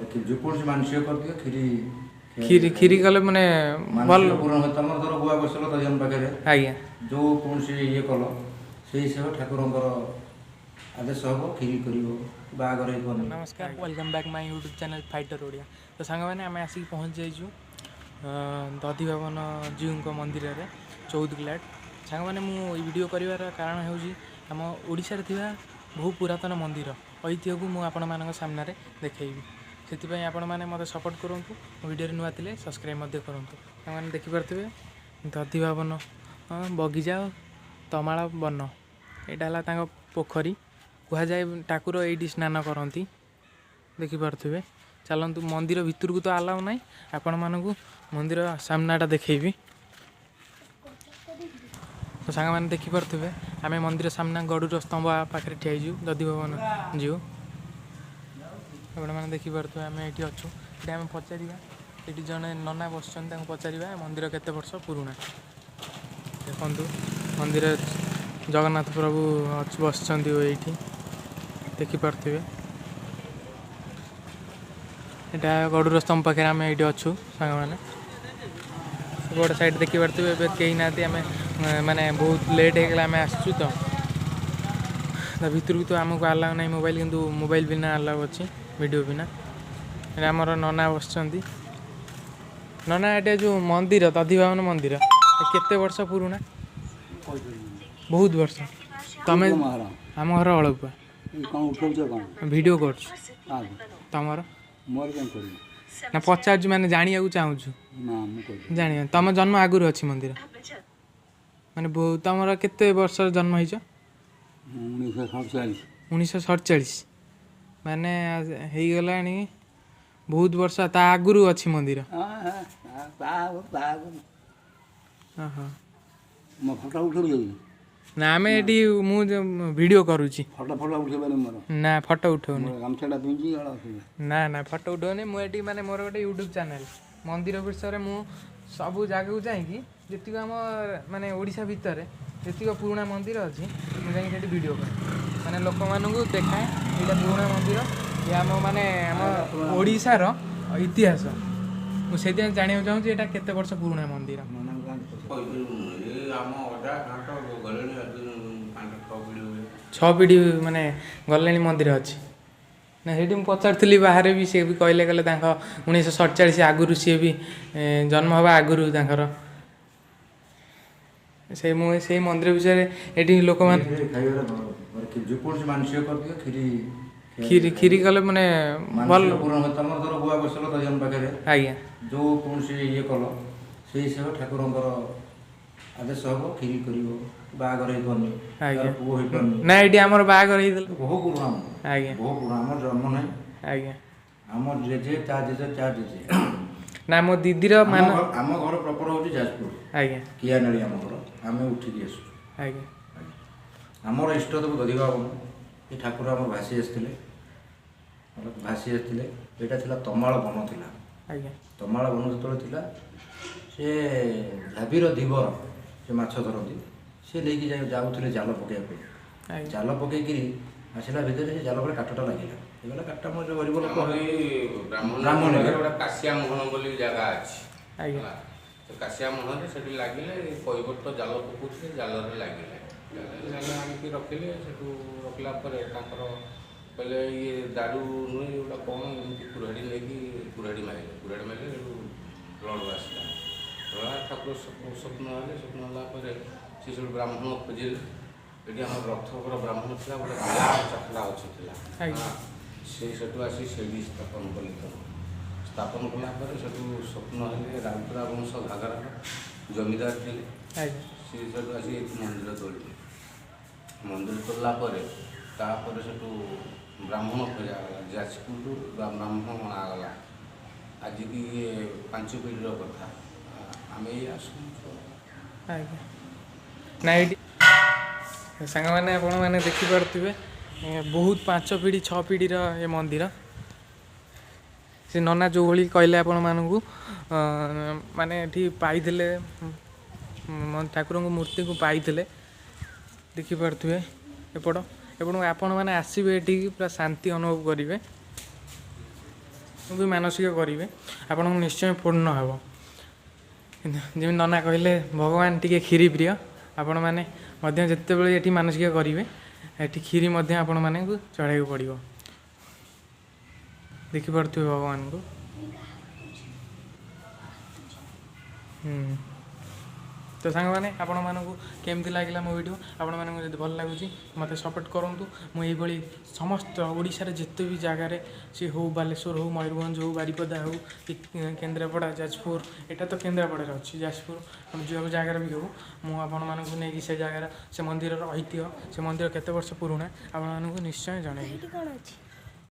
ଯେକୌଣସି ମାନସିକ କରିଦିଅ, କ୍ଷୀରି। କ୍ଷୀରି, କ୍ଷୀରି କଲେ ମାନେ ଭଲ ମାନସିକ ପୂରଣ ହୁଏ। ତମର ଧର ଗୁଆ ବସିଲ ଦଧିବାମନ ପାଖରେ, ଯେଉଁ କୌଣସି ଇଏ କଲ, ସେଇ ହିସାବରେ ଠାକୁରଙ୍କର ଆଦେଶ ହେବ, କ୍ଷୀରି କରିବ। ବାହାଘର ହେଇପାରୁନି। ନମସ୍କାର, welcome back my YouTube channel fighter Odia. ତ ସାଙ୍ଗମାନେ, ଆମେ ଆସିକି ପହଞ୍ଚି ଯାଇଛୁ ଦଧିବାମନ ଜୀଉଙ୍କ ମନ୍ଦିରରେ, 14 କିଲାଟ। ସାଙ୍ଗମାନେ, ମୁଁ ଏଇ ଭିଡ଼ିଓ କରିବାର କାରଣ ହେଉଛି ଆମ ଓଡ଼ିଶାରେ ଥିବା ବହୁ ପୁରାତନ ମନ୍ଦିର ଐତିହ୍ୟକୁ ମୁଁ ଆପଣମାନଙ୍କ ସାମ୍ନାରେ ଦେଖେଇବି। ସେଥିପାଇଁ ଆପଣମାନେ ମୋତେ ସପୋର୍ଟ କରନ୍ତୁ। ମୋ ଭିଡ଼ିଓରେ ନୂଆ ଥିଲେ ସବସ୍କ୍ରାଇବ୍ ମଧ୍ୟ କରନ୍ତୁ। ସାଙ୍ଗମାନେ, ଦେଖିପାରୁଥିବେ ଦଧିବାମନ ବଗିଚା, ତମାଳ ବନ। ଏଇଟା ହେଲା ତାଙ୍କ ପୋଖରୀ। କୁହାଯାଏ ଠାକୁର ଏଇଠି ସ୍ନାନ କରନ୍ତି। ଦେଖିପାରୁଥିବେ। ଚାଲନ୍ତୁ, ମନ୍ଦିର ଭିତରକୁ ତ ଆଲାଉ ନାହିଁ, ଆପଣମାନଙ୍କୁ ମନ୍ଦିର ସାମ୍ନାଟା ଦେଖେଇବି। ତ ସାଙ୍ଗମାନେ, ଦେଖିପାରୁଥିବେ ଆମେ ମନ୍ଦିର ସାମ୍ନା ଗରୁଡ଼ ସ୍ତମ୍ଭ ପାଖରେ ଠିଆ ହେଇଛୁ। ଦଧିବାମନ ଜୀଉ ଆପଣମାନେ ଦେଖିପାରୁଥିବେ, ଆମେ ଏଇଠି ଅଛୁ। ଏଠି ଆମେ ପଚାରିବା, ଏଠି ଜଣେ ନନା ବସିଛନ୍ତି, ତାଙ୍କୁ ପଚାରିବା ମନ୍ଦିର କେତେ ବର୍ଷ ପୁରୁଣା। ଦେଖନ୍ତୁ, ମନ୍ଦିର ଜଗନ୍ନାଥ ପ୍ରଭୁ ବସିଛନ୍ତି ଏଇଠି, ଦେଖିପାରୁଥିବେ। ଏଇଟା ଗରୁଡ଼ ସ୍ତମ୍ଭ ପାଖରେ ଆମେ ଏଇଠି ଅଛୁ ସାଙ୍ଗମାନେ। ସେପଟ ସାଇଡ଼୍ ଦେଖିପାରୁଥିବେ, ଏବେ କେହି ନାହାନ୍ତି। ଆମେ ମାନେ ବହୁତ ଲେଟ୍ ହେଇଗଲା, ଆମେ ଆସିଛୁ ତ। ତା ଭିତରକୁ ତ ଆମକୁ ଆଲାଉ ନାହିଁ ମୋବାଇଲ, କିନ୍ତୁ ମୋବାଇଲ ବିନା ଆଲାଉ ଅଛି, ଭିଡ଼ିଓ ବିନା। ଏଇଟା ଆମର ନନା ବସିଛନ୍ତି। ନନା, ଏଇଟା ଯେଉଁ ମନ୍ଦିର, ଦଧିବାମନ ମନ୍ଦିର, କେତେ ବର୍ଷ ପୁରୁଣା? ବହୁତ ବର୍ଷ। ତମେ? ଆମ ଘର ଅଳପୁଆ। କ'ଣ ଉଠଉଛ କ'ଣ? ଭିଡ଼ିଓ କରୁଛୁ ତମର। ମୋର କ'ଣ କରିବି? ନା, ପଚାରୁଛୁ, ମାନେ ଜାଣିବାକୁ ଚାହୁଁଛୁ। ନା, ମୁଁ କହିବି ଜାଣିବା। ତମ ଜନ୍ମ ଆଗରୁ ଅଛି ମନ୍ଦିର? ମାନେ ବହୁତ। ତମର କେତେ ବର୍ଷର ଜନ୍ମ ହେଇଛ? 1947। 1947, ମାନେ ହେଇଗଲାଣି ବହୁତ ବର୍ଷ। ତା ଆଗରୁ ଅଛି ମନ୍ଦିର? ଓହୋ। ମୋ ଫଟୋ ଉଠଉଛ? ନା, ଆମେ ଏଠି ମୁଁ ଭିଡ଼ିଓ କରୁଛି। ଫଟୋ ଫଟୋ ଉଠେଇବାନି ମୋର? ନା, ଫଟୋ ଉଠଉନି। ଗାମୁଛାଟା ପିନ୍ଧି। ନା ନା, ଫଟୋ ଉଠଉନି। ମୁଁ ଏଠି ମାନେ ମୋର ଗୋଟେ ୟୁଟ୍ୟୁବ୍ ଚ୍ୟାନେଲ୍, ମନ୍ଦିର ବିଷୟରେ। ମୁଁ ସବୁ ଜାଗାକୁ ଯାଇକି ଯେତିକ ଆମ ମାନେ ଓଡ଼ିଶା ଭିତରେ ଯେତିକ ପୁରୁଣା ମନ୍ଦିର ଅଛି, ମୁଁ ଯାଇକି ସେଠି ଭିଡ଼ିଓ କରେ, ମାନେ ଲୋକମାନଙ୍କୁ ଦେଖାଏ ଏଇଟା ପୁରୁଣା ମନ୍ଦିର, ଇଏ ଆମ ମାନେ ଆମ ଓଡ଼ିଶାର ଇତିହାସ। ମୁଁ ସେଇଥିପାଇଁ ଜାଣିବାକୁ ଚାହୁଁଛି ଏଇଟା କେତେ ବର୍ଷ ପୁରୁଣା ମନ୍ଦିର। ଆମ ଅଜା ଘାଣ୍ଟ ଗଲେଣି 5 6 ପିଢ଼ି। ଛଅ ପିଢ଼ି ମାନେ ଗଲେଣି, ମନ୍ଦିର ଅଛି ନା। ସେଇଠି ମୁଁ ପଚାରୁଥିଲି ବାହାରେ ବି, ସିଏ ବି କହିଲେ, କହିଲେ ତାଙ୍କ 1947 ଆଗରୁ, ସିଏ ବି ଜନ୍ମ ହେବା ଆଗରୁ ତାଙ୍କର ସେଇ। ମୁଁ ସେଇ ମନ୍ଦିର ବିଷୟରେ ଏଠି ଲୋକମାନେ ଖାଇବାର ଯେକୌଣସି ମାନସିକ କରିଦିଅ, କ୍ଷୀରି। କ୍ଷୀରି, କ୍ଷୀରି କଲେ ମାନେ ଭଲ ମାନସିକ ପୂରଣ ହୁଏ। ତମର ଧର ଗୁଆ ବସିଲ ଦଧିବାମନ ପାଖରେ, ଯେଉଁ କୌଣସି ଇଏ କଲ, ସେଇ ହିସାବରେ ଠାକୁରଙ୍କର ଆଦେଶ ହେବ, କ୍ଷୀରି କରିବ। ବାହାଘର ହେଇପାରୁନି, ପୁଅ ହେଇପାରୁନି। ନା, ଏଇଠି ଆମର ବାହାଘର ହେଇଥିଲା। ବହୁ ପୁରୁଣା। ବହୁ ପୁରୁଣା। ଆମର ଜନ୍ମ ନାହିଁ। ଆମ ଜେଜେ, ତା ଜେଜେ, ତା ଜେଜେ। ନା, ମୋ ଦିଦିର ମାନେ ଆମ ଘର ପ୍ରପର ହେଉଛି ଯାଜପୁର, କିଆନାଳି ଆମ ଘର। ଆମେ ଉଠିକି ଆସିଛୁ। ଆମର ଇଷ୍ଟଦେବ ଦଧିବାମନ। ଏ ଠାକୁର ଆମର ଭାସି ଆସିଥିଲେ, ଭାସି ଆସିଥିଲେ। ଏଇଟା ଥିଲା ତମାଳ ବନ ଥିଲା। ତମାଳ ବନ ଯେତେବେଳେ ଥିଲା, ସେ ଝାବିର ଧୀବର, ସେ ମାଛ ଧରନ୍ତି, ସେ ନେଇକି ଯାଇ ଯାଉଥିଲେ ଜାଲ ପକାଇବା ପାଇଁ। ଜାଲ ପକେଇକିରି ଆସିଲା ଭିତରେ ସେ ଜାଲ ପରେ କାଠଟା ଲାଗିଲା, ହେଇଗଲା କାଠଟା। ମୋର ଯେଉଁ ଗରିବ ଲୋକ ବ୍ରାହ୍ମଣ, ଗୋଟେ କାଶିଆ ମୋହନ ବୋଲି ଜାଗା ଅଛି। ସେ କାଶିଆ ମୋହନରେ ସେଠି ଲାଗିଲେ। କୈବର୍ତ୍ତ ଜାଲ ପକାଉଥିଲେ, ଜାଲରେ ଲାଗିଲେ। ଜାଲ ଆଣିକି ରଖିଲେ। ସେଠୁ ରଖିଲା ପରେ ତାଙ୍କର କହିଲେ ଇଏ ଦାରୁ ନୁହେଁ, ଏଗୁଡ଼ା କ'ଣ? ଏମିତି କୁରାଢ଼ୀ ନେଇକି କୁରାଢ଼ୀ ମାରିଲେ। କୁରାଢ଼ୀ ମାରିଲେ, ସେଠୁ ବ୍ଲଡ଼ ଆସିଲା। ଠାକୁର ସ୍ୱପ୍ନ ହେଲେ। ସ୍ୱପ୍ନ ହେଲା ପରେ ସେ ସେଠୁ ବ୍ରାହ୍ମଣ ଖୋଜିଲେ। ଏଠି ଆମର ରଥଘର ବ୍ରାହ୍ମଣ ଥିଲା, ଗୋଟେ ବିରାଟ ଚାଖଣ୍ଡା ଗଛ ଥିଲା। ସେ ସେଠୁ ଆସି ସେଇଠି ସ୍ଥାପନ କଲେ। ତାକୁ ସ୍ଥାପନ କଲା ପରେ ସେଠୁ ସ୍ୱପ୍ନ ହେଲେ ରାଉତରା ବଂଶ ଘାଗରାର ଜମିଦାର ଥିଲେ। ସେ ସେଠୁ ଆସି ଏଠି ମନ୍ଦିର ତୋଳିଲେ। ମନ୍ଦିର ତୋଳିଲା ପରେ ତାପରେ ସେଠୁ ବ୍ରାହ୍ମଣ ଖୋଜାଗଲା। ଯାଜପୁରରୁ ବ୍ରାହ୍ମଣ ଅଣାଗଲା। ଆଜିକି ଇଏ 5 ପିଢ଼ିର କଥା, ଆମେ ଏଇ ଆସୁଛୁ। ଆଜ୍ଞା। ନା, ଏଇଠି ସାଙ୍ଗମାନେ, ଆପଣମାନେ ଦେଖିପାରୁଥିବେ, ବହୁତ 5 ପିଢ଼ି 6 ପିଢ଼ିର ଏ ମନ୍ଦିର। ସେ ନନା ଯେଉଁଭଳି କହିଲେ ଆପଣମାନଙ୍କୁ, ମାନେ ଏଠି ପାଇଥିଲେ, ଠାକୁରଙ୍କ ମୂର୍ତ୍ତିକୁ ପାଇଥିଲେ। ଦେଖିପାରୁଥିବେ ଏପଟ। ଏବଂ ଆପଣମାନେ ଆସିବେ ଏଠିକି, ପୁରା ଶାନ୍ତି ଅନୁଭବ କରିବେ। ବି ମାନସିକ କରିବେ, ଆପଣଙ୍କୁ ନିଶ୍ଚୟ ପୂର୍ଣ୍ଣ ହେବ। ଯେମିତି ନନା କହିଲେ ଭଗବାନ ଟିକେ କ୍ଷୀରି ପ୍ରିୟ, ଆପଣମାନେ ମଧ୍ୟ ଯେତେବେଳେ ଏଠି ମାନସିକ କରିବେ ଏଠି କ୍ଷୀରି ମଧ୍ୟ ଆପଣମାନଙ୍କୁ ଚଢ଼ାଇବାକୁ ପଡ଼ିବ। ଦେଖିପାରୁଥିବେ ଭଗବାନଙ୍କୁ। ତ ସାଙ୍ଗମାନେ, ଆପଣମାନଙ୍କୁ କେମିତି ଲାଗିଲା ମୋ ଭିଡ଼ିଓ? ଆପଣମାନଙ୍କୁ ଯଦି ଭଲ ଲାଗୁଛି ମୋତେ ସପୋର୍ଟ କରନ୍ତୁ। ମୁଁ ଏଇଭଳି ସମସ୍ତ ଓଡ଼ିଶାରେ ଯେତେ ବି ଜାଗାରେ ସେ ହଉ, ବାଲେଶ୍ୱର ହଉ, ମୟୂରଭଞ୍ଜ ହଉ, ବାରିପଦା ହଉ କି କେନ୍ଦ୍ରାପଡ଼ା, ଯାଜପୁର, ଏଇଟା ତ କେନ୍ଦ୍ରାପଡ଼ାରେ ଅଛି, ଯାଜପୁର ଯେଉଁ ଜାଗାରେ ବି ହଉ, ମୁଁ ଆପଣମାନଙ୍କୁ ନେଇକି ସେ ଜାଗାର ସେ ମନ୍ଦିରର ଐତିହ୍ୟ, ସେ ମନ୍ଦିର କେତେ ବର୍ଷ ପୁରୁଣା ଆପଣମାନଙ୍କୁ ନିଶ୍ଚୟ ଜଣାଇବି।